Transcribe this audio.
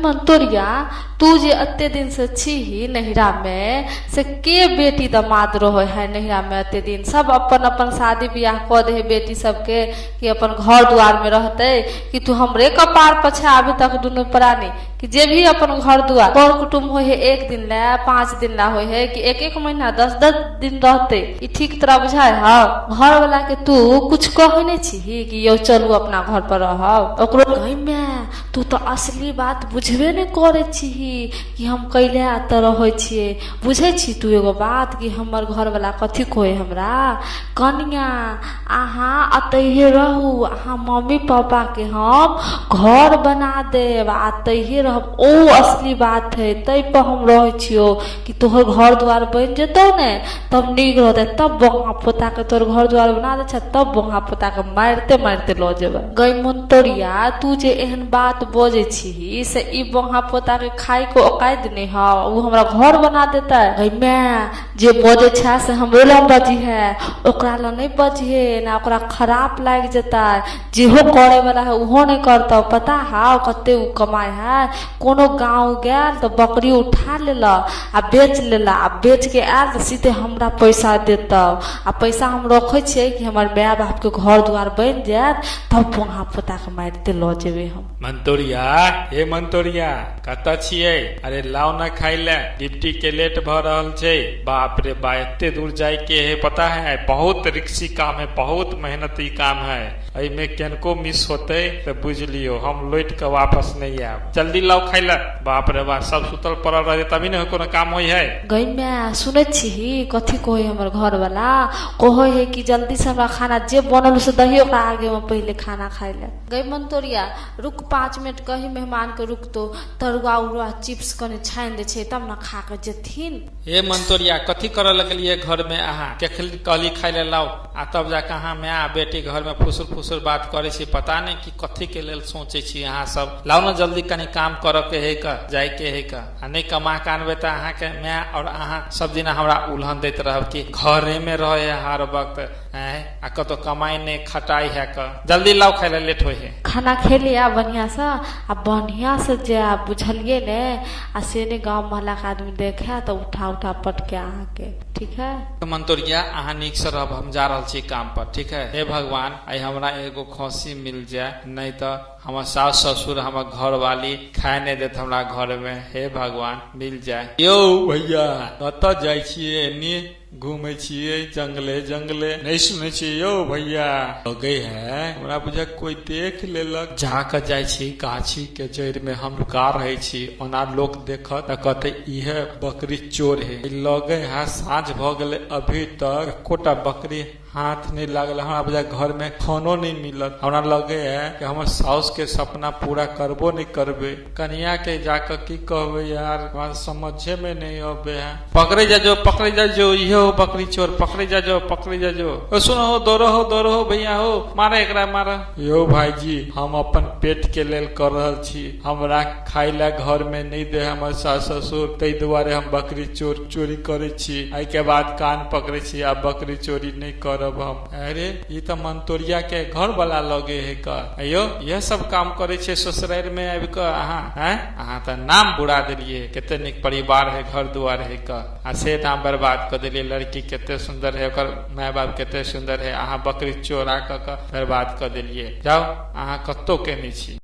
मंतोरिया, तू जे एते दिन से छीही नैहरा में, से के बेटी दमाद रहे है नैहरा में एते दिन? सब अपन अपन शादी बियाह कऽ दे है बेटी सबके कि अपन घर दुआर में रहते, कि तू हमरे कपार पर छे अभी तक दुनू प्राणी, कि जे भी अपन घर दुआर कर कुटुम्ब होय है एक दिन ला 5 दिन ला होय है कि एक एक महीना 10-10 दिन रहते, ई ठीक तोरा बुझाय हौ? घर वाला के तू कुछ कहे नहीं छीही कि यौ चलू अपना घर पर रहब? ओकरो गई में तू तो असली बात बुझबे नहीं करे छीही कि हम कैले एतऽ रहै छियै। बुझै छी तू एगो बात कि हमर घर वाला कथी कहै हमरा? कनिया अहाँ एतहिए रहू, अहाँ मम्मी पापा के हम घर बना देब आ एतहिए रहब। ओ असली बात है, तै पर हम रहै छियौ कि तोहर घर द्वार बनि जेतौ ने तब नीक रहतै, तब बोहा पोता के तोहर घर द्वार बना दै छै, तब बोहा पोता के मारिते मारिते लऽ जेबै। गै मनतोरिया, तू जे एहन बात बजै छीही से ई बोहा पोता के खाय के औकात नहि हौ, ओ हमरा घर बना देतै? गै माय, जे बजै छै से हमरो लग बजी है, ओकरा लग नहि बजिहे ना, ओकरा खराब लागि जेतै। जेहो करे वाला है उहो नहि करतौ। पता हौ कते ओ कमाइ है? कोनो गाँव गेल तऽ बकरी उठा लेलक आ बेच लेलक, आ बेच के आयल तऽ सीधे हमरा पैसा देतौ, आ पैसा हम रखै छियै कि हमर माय बाप के घर दुआर बनि जायत तब बोहा पोता के मारिते लऽ जेबै हम। मंतोरिया, हे मंतोरिया, कतऽ छियै? अरे लाउ ने खाय ले, ड्यूटी के लेट भऽ रहल छै। बाप रे बा, एते दूर जाय के है, पता है बहुत रिक्सी काम है, बहुत मेहनती काम है, एहिमे केनको मिस होते तऽ बुझि लियौ हम लौट के वापस नहीं आयब। जल्दी लाउ खाय ले। बाप रे बा, सब सुतल पड़ल रहे तभी ने कोनो काम होइ है। गै माय, सुनै छीही कथी कहै हमर घरवाला? कहै है कि जल्दी से हमरा खाना जे बनल से दही ओकरा आगे में पहिले खाना खाय ले। गै मंतोरिया, रुक 5 मिनट, कही मेहमान के रुकतो, तरुआ उरुआ चिप्स कनि छानि दै छै तब ने खा के जेथिन। हे मंतोरिया, कथी करऽ लगलियै घर में अहाँ? केखन कहली खाय ले लाउ आ तब जाके अहाँ माय आ बेटी घर में फुसुर फुसुर बात करै छी, पता नहि कि कथी के लेल सोचै छी अहाँ सब। लाउ ने जल्दी, कनि काम करऽ के है क, जाय के है क, आ नहि कमा के आनबै तऽ अहाँ के माय और अहाँ सब दिना हमरा उलहन दैत रहब कि घरे में रहे है हर वक्त, आ कतौ कमाई नहि खटाई है क। जल्दी लाउ खाय ले, लेट होइ है। खाना खेली आ बढ़िया से, आ बढ़िया से जायब, बुझलियै ने? आ से नहि गाँव मोहल्ला के आदमी देखे तऽ उठा उठा पटके अहाँके, ठीक है? मंतोरिया, अहाँ नीक से रहब, हम जा रहल छी काम पर, ठीक है? हे भगवान, आइ हमरा एगो खसी मिल जाय, नहीं तऽ हमर सास ससुर हमर घरवाली खाय नहि देत हमरा घर में। हे भगवान, मिल जाय। यौ भैया, कतऽ जाइ छियै? एनी घूमे छियै जंगले जंगले, नहीं सुनै छियै यौ भैया? लगे है हमरा बुझा कोई देख लेलक। जाके जाइ छी गाछी के जड़ में हम नुका रहे छी, ओना लोग देखत तऽ कहते इहे बकरी चोर है। लगे है साँझ भऽ गेलै, अभी तक एकोटा बकरी हाथ नहीं लागल। हमरा बुझा घर में खानो नहीं मिलत। हमरा लगे है कि हमर साउस के सपना पूरा करबो नहीं करबे। कनिया के जाके की कहबे यार, हमरा समझे में नहीं अबे है। पकड़े जा जो, पकड़े जा जो, इहे हो बकरी चोर, पकड़े जा जो, पकड़े जा जो। ओ सुनो हो, दौड़ो हो, दौड़ो हो भैया हो, मारे एकरा मारे। यो भाईजी, हम अपन पेट के लेल कर रहल छी, हमरा खाय ला घर में नहीं दे हमर सास ससुर, ताहि दुआरे हम बकरी चोर चोरी करे छी। एहि के बाद कान पकड़े छी, आ बकरी चोरी नहीं करब हम। अरे ई तऽ मंतोरिया के घर वाला लगे है क, अयो यह सब काम करे छे ससुराल में आबि के अहाँ, हैं? अहाँ तऽ नाम बुरा देलिए, कते नीक परिवार है, घर दुआर है क, आ से नाम बर्बाद कर देलिए। लड़की कते सुंदर है, ओकर माय बाप कते सुंदर है, अहाँ बकरी चोरा क बर्बाद कर देलिए। जाओ, अहाँ कतौ के नहीं छी।